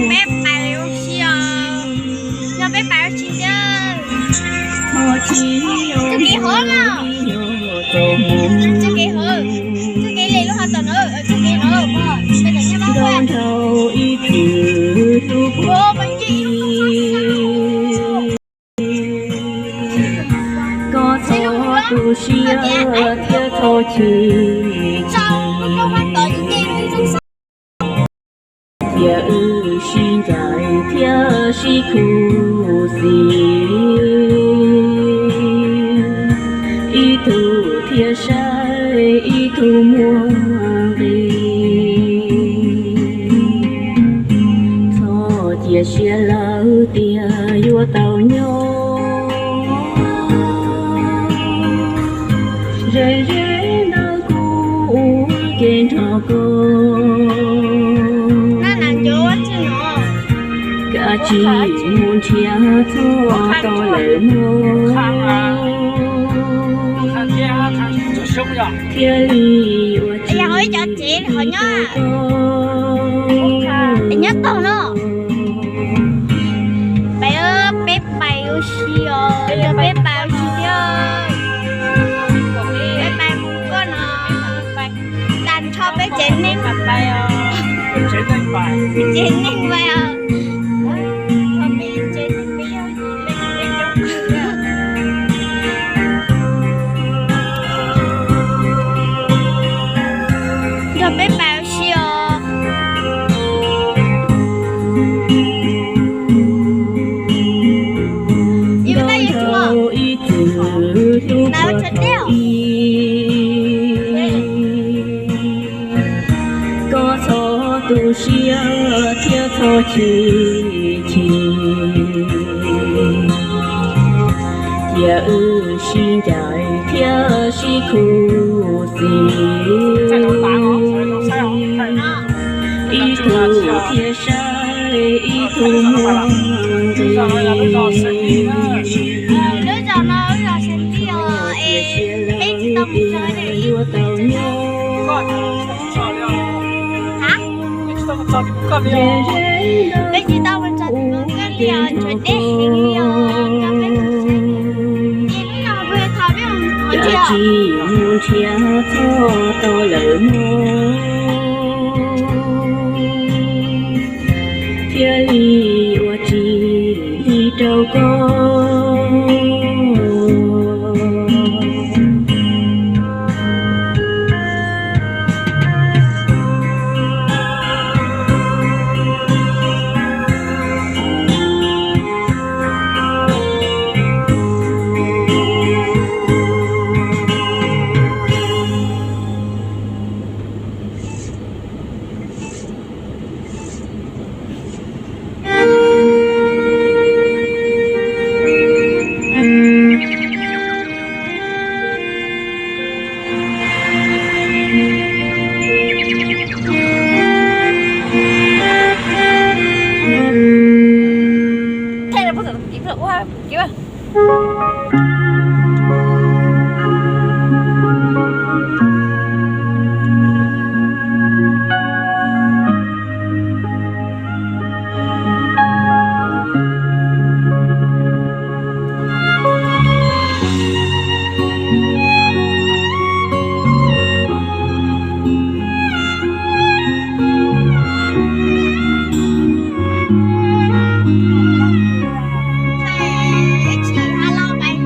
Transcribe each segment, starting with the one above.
Peb pais ua si os, nrog peb pais ua si thiab. Txoj kev hauv no, txoj kev hauv, txoj kev li lub hauv tom no, txoj kev hauv, peb cov nyob pab ua. Koj txhob tu siab thiab txhob chim, cia wb sib ncaim thiab sib khuv xim, ib tug thiaj saib ib tug muaj nqis. Txhob cia siab lawm tias yuav tau nyob, ze ze ntawm kuv ua ke nrog koj. Kav tsij mus nrhiav txhob tau lawm mog, thiaj li ua tsis tau koj. Nyob tau no. Peb, peb pais ua si os, peb pais ua si thiab. Peb pais mus koj no, tas nrho peb tsev neeg, tsev neeg pais os. Nrog peb pais ua si os. Yus tab yus cuag na ua tsav dej os. Koj txhob tu siab thiab txhob chim chim, cia wb sib ncaim thiab sib khuv xim, ib tug thiaj saib ib tug muaj nqis. Lub zos no lub zos Santib os, es peb tsis tau mus txog, yuav tau nyob. Peb tsis tau mus txog tim Moos Kab li os, tshuav deb heev li os, rau peb mus txog. Ces lub no kuv yuav thov peb mus txog thiab. Kav tsij mus nrhiav txhob tau lawm mog, thiaj li ua tsis tau koj.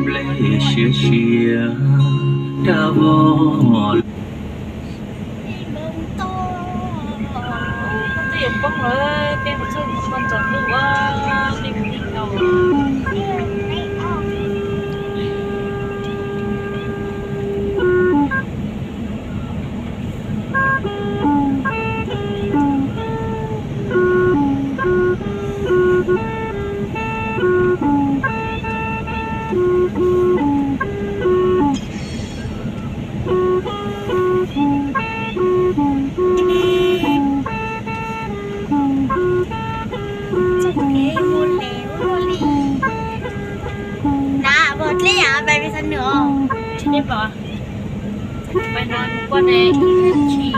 Nplej siav siav dab vog. Txoj kev muaj li, muaj li. Na, vog dleb yam pais pem xav nws os. Tsis tau pom. Pais no mus koj ne, ib tshis,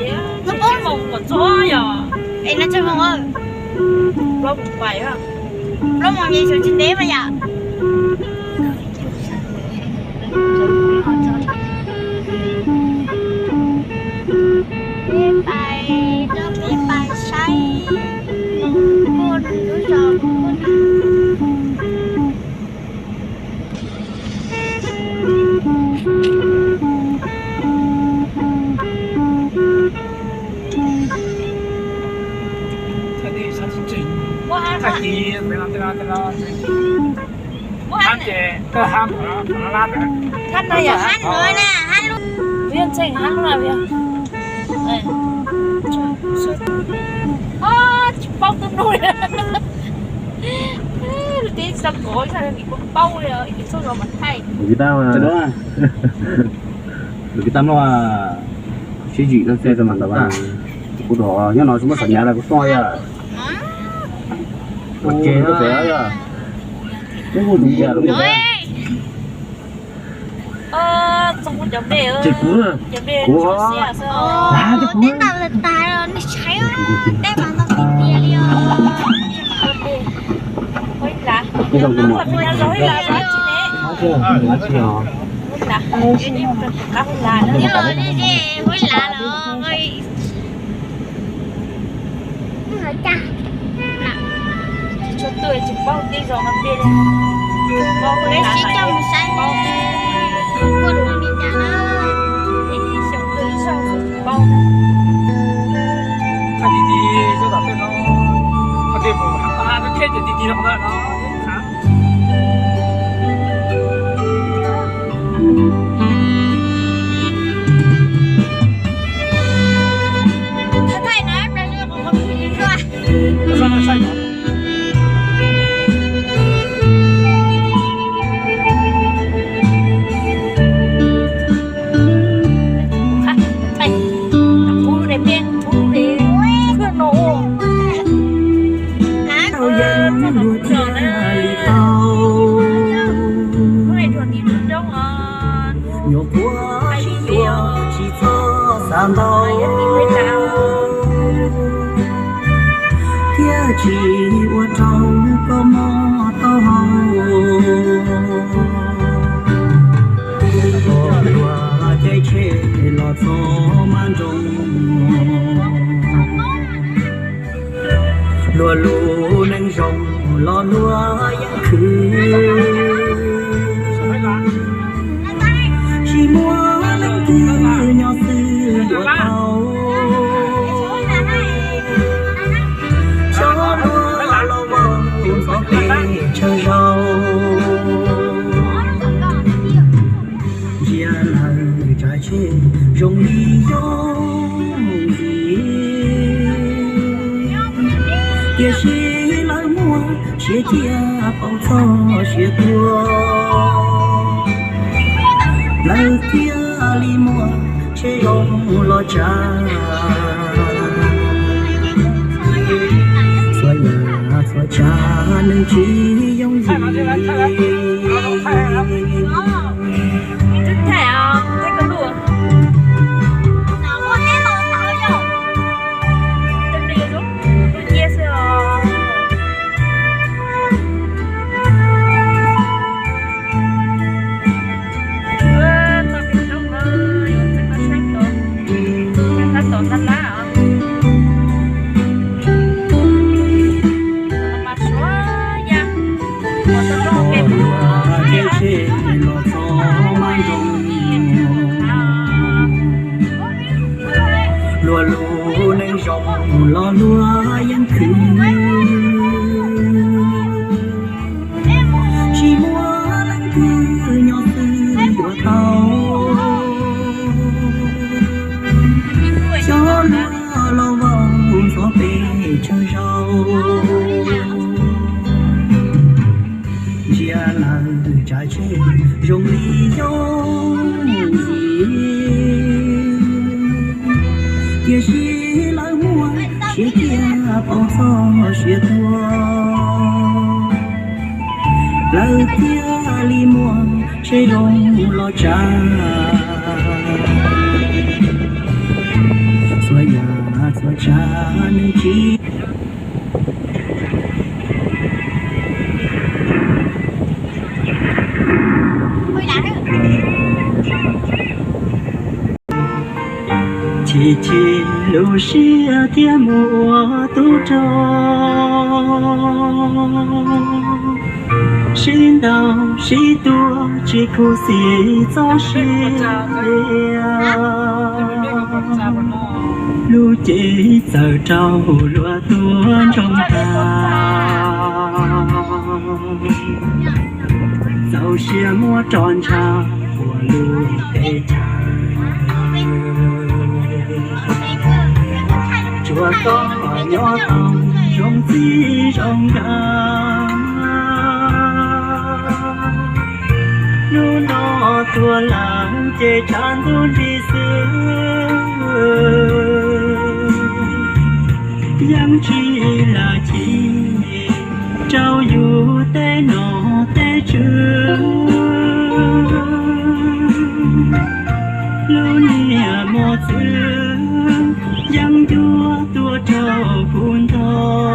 ib moos kom txog yom. Es no tsawg moos? Plaub moos pais, plaub moos ces tseem tsis ntev mas yom. Peb pais, peb pais saib kuj lub zos kuj Hab no yog hab lub, yog ntseeg hab lub na yog. Tsis paub tus nug li. Lub teb tsis tau kov, ib txhia paub li, ib txhia zos mas thaij. Lus kiv tab, lus kiv tab no sib zim no xwb mas ntawd, kuv nyob no tsis muaj xav nyav li kuv tuaj yom. Ua tsev tuaj pem yom. Tub hu tus nyiam lub nyiam. Ces kuv, kuv, teb tau lawm tas, nej saib, teb mas ntau tiag tiag li os. Ib zaug tus muam. Ib zaug tus muam. Ib zaug tus muam. Ib zaug tus muam. Tsis tshua tuaj tsis paub tej zos no npe li. Peb sib coj mus saib kuj no li cas na. Ib xyoos tuaj ib zaug tsis paub. Thaij ti ti, thaij ti ti los no. Thaij na, Nyuam qhuav tsis yuav tsis txhob xav ntau, thiaj tsis ua rau koj mob taub hau. Koj yuav caij tsheb los txog mas nroos, luag lub neej zoo los luag yeej khwv. Tsis muaj leej twg nyob xwb yuav tau, xyov luag los vau ntxhov pes tsawg zaus. Ntsia lawv tsav tsheb zoo li yooj yim, tiam sis lawv muaj siab cia paub txog siab tuag, lawv thiaj li muaj tsheb zoo los tsav. Txhua yam txhua tsav nws tsis yooj yim. Luag lub neej zoo los luag yeej khwv, tsis muaj leej twg nyob xwb yuav tau, xyov luag los vau ntxhov pes tsawg zaus. Ntsia lawv tsav tsheb zoo li yooj yim, tiam sis lawv muaj siab cia paub txog siab tuag, lawv thiaj li muaj tsheb zoo los tsav. Txhua yam Txhua tsav nws tsis chim chim lub siab thiab mus ua tub rog, sib ntaus sib tua tsis khuv xim txoj sia. Lub cev txawm raug luag tua ntsoog tag, txaus siab muab roj ntsha ua lub peb tag. Tsuas koj nyob tau zoo txij zoo nkawm, hnub no tuag lawm ces tshav ntuj nti xwb. Yeej tsis lam chim rau yus tej nom tej tswv, lub niag mos txwv yeej yuav tuag rau kuv ntog.